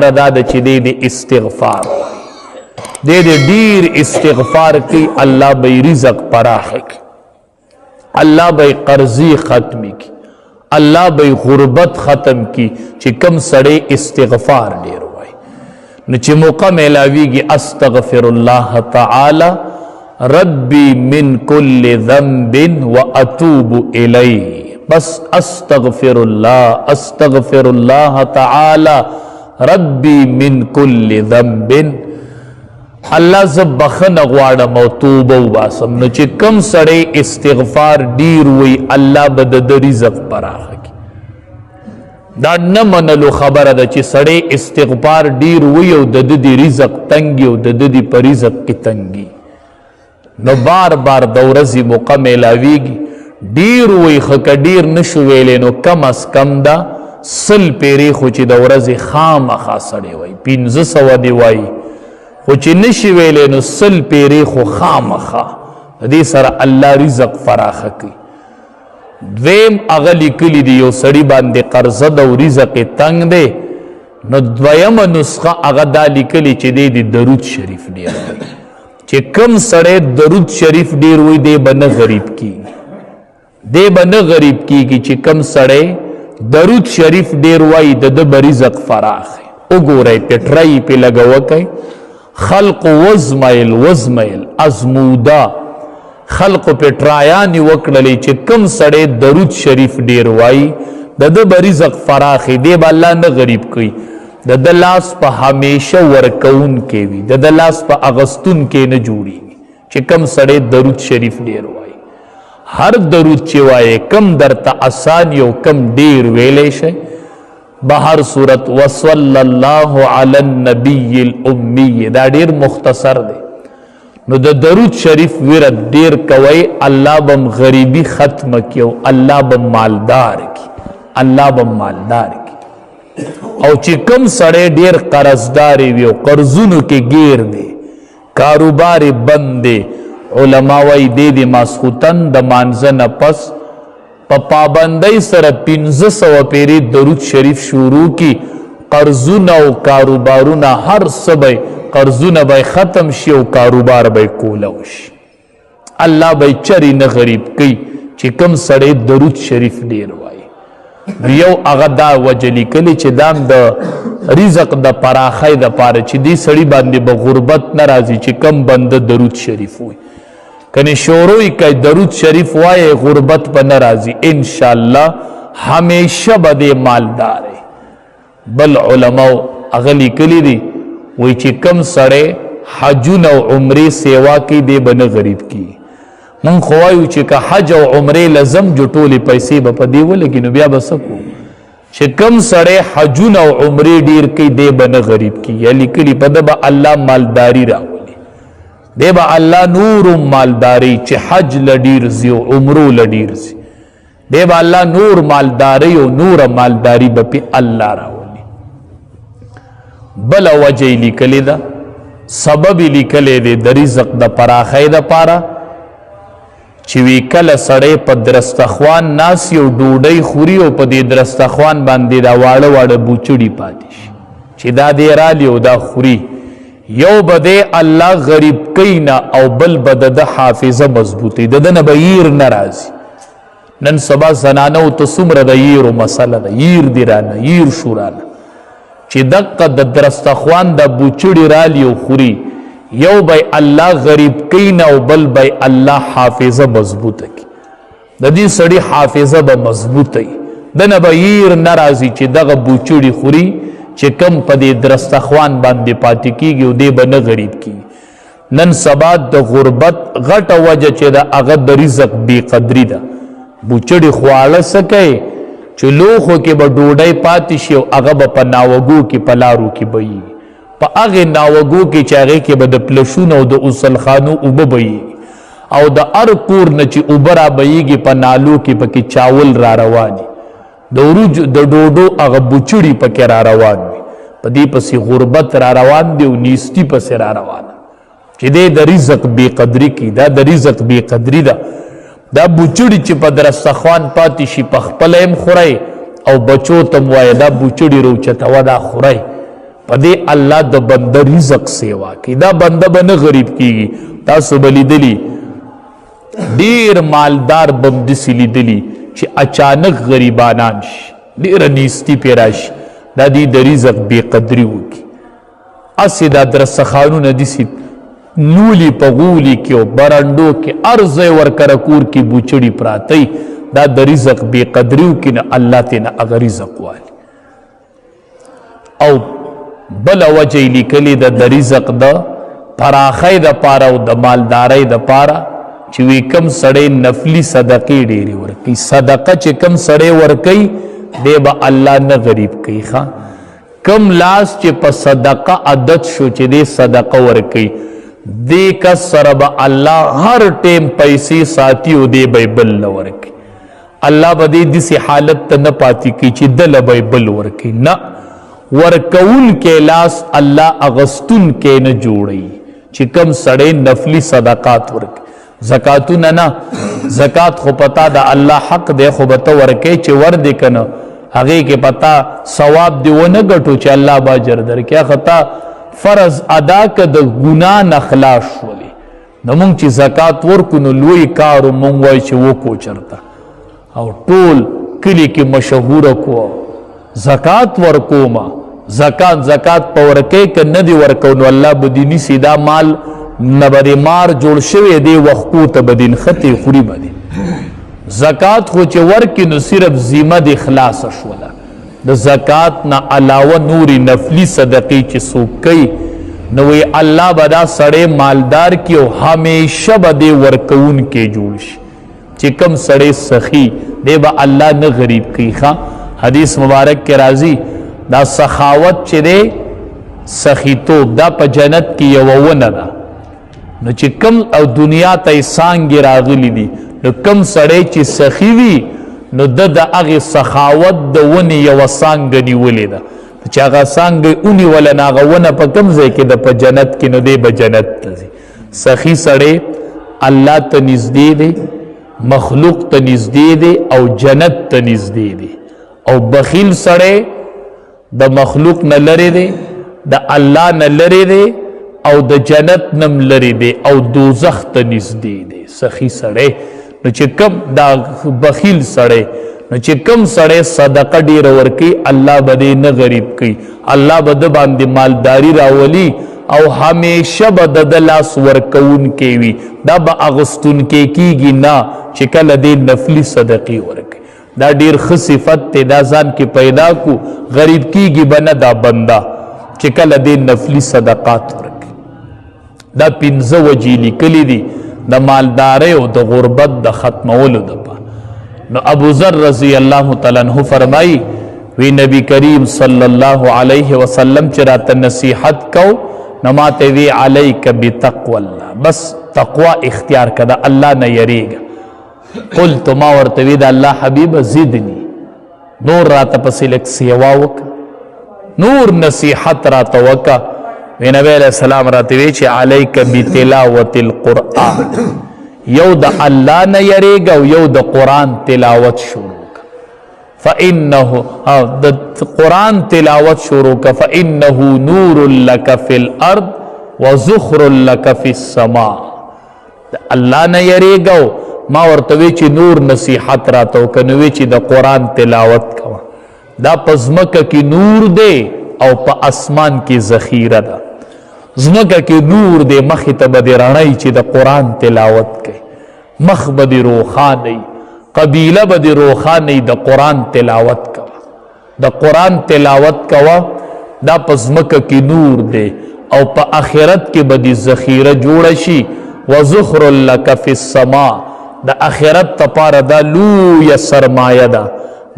دا د چې دی د استغفار دی د ډیر استغفار کوي، الله به رزق پراخ کړي، الله به قرضې ختم کړي، الله به غربت ختم کړي. چې کم سړی استغفار ډیر وای، نو چې موقع میلاویږي، استغفر الله تعالی ربي من كل ذنب واتوب الیه. بس استغفر الله، استغفر الله تعالی ربي من كل ذنب، الله زه بخنه غواړم او توبه وباسم. نو چې کم سړی استغفار ډیر وي، الله به د رزق پراخه کړي. دا نه منلو خبره ده چې سړی استغفار ډیر وي او د د رزق تنګي او د د په رزق کې تنګي. نو بار بار د ورځې موقع میلاویږي، ډیر وي. خو که ډیر نشو ویلی، نو کم از کم دا 100 پیرې خو چې د ورځې خامخا سړی وایي، 500 دی وایي، خو چې نشي ویلی نو 100 پیرې خو خامخا. د دې سره الله رزق فراخه کوي. دویم هغه لیکلي دي، یو سړي باندې قرضه ده او رزق یې تنګ دی، نو دویمه نسخه هغه دا لیکلي چې دی د درود شریف ډېر وایي. چې کم سړی درود شریف ډېر وایي، دی به نه غریب کیږي، دی به نه غریب کیږي. چې کم سړی درود شریف ډیر وای، د د رزق فراخ. وګورئ، پټرای په لګوکای، خلق وزمیل وزمیل ازمودا، خلق پټرایان وکړلې چې کم سړی درود شریف ډیر وای، د د رزق فراخ، دی به الله نه غریب کوي. د د لاس په همیشه ورکون کې وي، د د لاس په اغستون کې نه جوړیږي چې کم سړی درود شریف ډیر وای. هر درود چې وایې، کم درته اسان یو، کم ډیر ویلی شي، بهر صورت وصلی الله علی النبی الامی، دا ډیر مختصر دی. نو د درود شریف ورد ډیر کوي، الله بم غریبی ختم کی او الله بم مالدار کی، الله بم مالدار کی. او چې کم سړی ډیر قرضدار وي او قرضونو کې گیر دی، کاروبار بند دی، علما وایي دی د ماسخوتن د مانځه نه پس په پابندۍ سره 500 پیرې درود شریف شروع کی، قرضونه او کاروبارونه هر څه به، قرضونه به ختم شي او کاروبار به کولاو شي. الله به چری نه غریب کوي چې کم سړی درود شریف ډیر وایي. یو هغه دا وجه لیکلی چې دام د رزق د پراخۍ د پاره، چې دې سړي باندې به غربت نه راځي چې کم بنده درود شریف وایي. کني شروع کوي درود شریف وایي، غربت به نه راځي ان شاء الله، همیشه به دې مالدار. بل علماء هغه لیکلي دي، وایي چې کم سړی حجونه او عمرې سیوا کوي، دی به نه غریب کیږي. مونږ خو وایو چې که حج او عمرې لزم جو ټولې پیسې به په دې ولګي، نو بیا به څه کوو؟ چې کم سړی حجونه او عمرې ډیر کوي، دی به نه غریب کیږي. یا لیکلي په ده به الله مالداري راولي، دی به الله نور مالداري، چې حج له ډیر ځي او عمرو له ډیر ځي، دی به الله نور مالداري او نور مالداري به پې الله راولي. بله وجه یې لیکلې ده، سبب یې لیکلی دی د رزق د پراخۍ دپاره، چې وی کله سړی په درستخوان ناس یو ډوډۍ خوري او په دې درستخوان باندې دا واړه واړه بوچړي پاتې شي، چې دا دی رالی او دا خوري، یو به دی الله غریب کوي نه، او بل به د ده حافظه مضبوطوي، د ده نه به هیر نه راځي. نن سبا زنانو ته څومره د هیرو مسله ده، هیر دي رانه، هیر شو رانه، چې دقه د درستخوان د بوچړي رالی او خوري، یو به الله غریب کوي نه او بل به الله حافظه مضبوطه کړي. د دې سړي حافظه به مضبوطه وي، د نه به هیر نه راځي چې دغه بوچړي خوري چې کم په دې درستخوان باندې پاتې کیږي، او دی به نه غریب کیږي. نن سبا د غربت غټه وجه چې ده، هغه د رزق بې قدري ده. بوچړي خواړه څه کوي چې لوښو کې به ډوډۍ پاتې شي او هغه به په ناوګو کې په لارو کې بهیږي، په هغې ناوګو کې چې هغې کې به د پلشونو او د غسلخانو اوبه بهیږي، او د هر کور نه چې اوبه را بهیږي په نالو کې پکې چاول را روان دي، د وروج د ډوډو هغه بوچړي پکې را روان وي. په دې پسې غربت را روان دی او نیستی پسې را روان، چې دی د رزق بې قدري کوي. دا د رزق بې قدري ده. دا بوچړي چې په درستخوان پاتې شي، په خپله هم خورئ او بچو ته هم وایه دا بوچړي روچتوه، دا خورئ. په دې الله د بنده رزق سیوا کوي. دا بنده به نه غریب کیږي. تاسو به لیدلي ډیر مالدار بم داسې لیدلي چې اچانک غریبانان شي، ډیره نیستی پې راشي، دا دی د رزق بې قدري وکړي. هسې دا درسخانونه داسې نولي په غولي کې او برنډو کې هر ځای ورکره کور کې بوچړي پراته وي، دا د رزق بې قدري وکړي نو الله ترې نه هغه رزق والي. او بله وجه یې لیکلې ده د رزق د پراخۍ دپاره او د مالدارۍ دپاره چې وی کم سړی نفلي صدقې ډېرې ورکوي، صدقه چې کم سړی ورکوي دی به الله نه غریب کوي. ښه، کم لاس چې په صدقه عادت شو چې دی صدقه ورکوي، دې کس سره به الله هر ټیم پیسې ساتي او دی به یې بل نه ورکوي. الله به دې داسې حالت ته نه پاتې کوي چې ده له به یې بل ورکوي. نه، ورکوونکی لاس الله اغستونکی نه جوړوي چې کم سړی نفلي صدقات ورکوي. زکاتونه نه، زکات خو پتا د الله حق دی، خو به ته ورکوې چې ور دې که نه، هغې کې پتا ثواب دې ونه ګټو چې الله به اجر درکړي. هغه تا فرض ادا که د ګناه نه خلاص شولې. نو مونږ چې زکات ورکو نو لوی کار مونږ وایو چې وکړو چېرته، او ټول کلي کې مشهوره کو زکات ورکومه. زکات په ورکې که نه دی ورکو نو الله به دې نیسي، دا مال نه به دې مار جوړ شوی دی، وخکو ته به دې نښتې خوري به دې. زکات خو چې ورکې نو صرف ذمه دې خلاصه شوله. د زکات نه علاوه نورې نفلي صدقې چې څوک کوي نو وایي الله به دا سړی مالدار کړي او همیشه به دې ورکوونکی جوړ شي. چې کم سړی سخي دی به الله نه غریب کوي. ښه، حدیث مبارک کې راځي دا سخاوت چې دی، سخیتوب، دا په جنت کې یوه ونه ده. نو چې کم او دنیا ته یې څانګې راغلي دي، نو کم سړی چې سخي وي نو ده د هغې سخاوت د ونې یوه څانګه نیولې ده، چې هغه څانګه یې ونیوله نو هغه ونه په کوم ځای کې ده؟ په جنت کې، نو دی به جنت ته ځي. سخي سړی الله ته نږدې دی، مخلوق ته نږدې دی او جنت ته نږدې دی. او بخیل سړی د مخلوق نه لرې دی، د الله نه لرې دی او د جنت نم لرې دی او دوزخ ته نږدې دی. سخي سړی نو چې کم دا بخیل سړی نو چې کم سړی صدقه ډېره ورکوي الله به دې نه غریب کوي، الله به ده باندې مالداري راولي او همیشه به د ده لاس ورکوونکی وي، دا به اغوستونکی کیږي نه چې کله دې نفلي صدقې ورکوي. دا ډېر ښه صفت دی، دا ځان کې پیدا کو، غریب کیږي به نه دا بنده چې کله دې نفلي صدقات ورکوي. دا 5 وجې لیکلي دي د مالدارۍ او د غربت د ختمولو دپاره. نو ابو ذر رضی الله تعالی عنہ فرمایي وی نبی کریم صلی الله علیه وسلم چې راته نصیحت کو نو ماته وی علیک بتقوی الله، بس تقوا اختیار کړه، د الله نه یریږه. قلت ما ورته وی د الله حبیب زدنی، نور راته پسې لږ سیوا وکړه، نور نصیحت راته وکړه. وی نبی علیہ السلام راته وی چې علیک بتلاوت القرآن، یو د الله نه یریږه او یو د قرآن تلاوت شروع کړه. فإنه د قرآن تلاوت شروع کړه، فإنه نور لک فی الارض وزخر لک فی السماء. د الله نه یریږه او ما ورته وی چې نور نصیحت راته وکړه، نو وی چې د قرآن تلاوت کوه. دا په ځمکه کې نور دی او په اسمان کې ذخیره ده. ځمکه کې نور دی، مخې ته به دې رڼا وي چې د قرآن تلاوت کوي، مخ به دې روښانه وي، قبیله به دې روښانه وي. د قرآن تلاوت کوه، د قرآن تلاوت کوه. دا په ځمکه کې نور دی او په آخرت کې به دې ذخیره جوړه شي. وزخر لک فی السماء، د آخرت لپاره دا لویه سرمایه ده،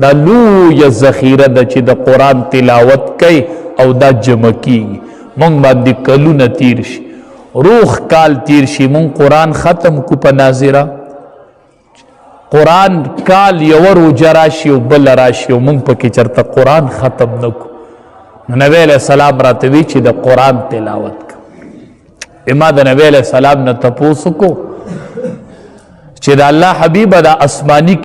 دا لویه ذخیره ده چې د قرآن تلاوت کوي او دا جمع کیږي. مونږ باندې کلونه تیر شي، روغ کال تیر شي، مونږ قرآن ختم کو په ناظره. قرآن کال یوه روژه راشي او بله راشي او مونږ پکې چېرته قرآن ختم نه کړو. نو نبی علیہ السلام راته وی چې د قرآن تلاوت کوه. ما د نبی علیہ السلام نه تپوس وکړو چې د الله حبیبه دا آسماني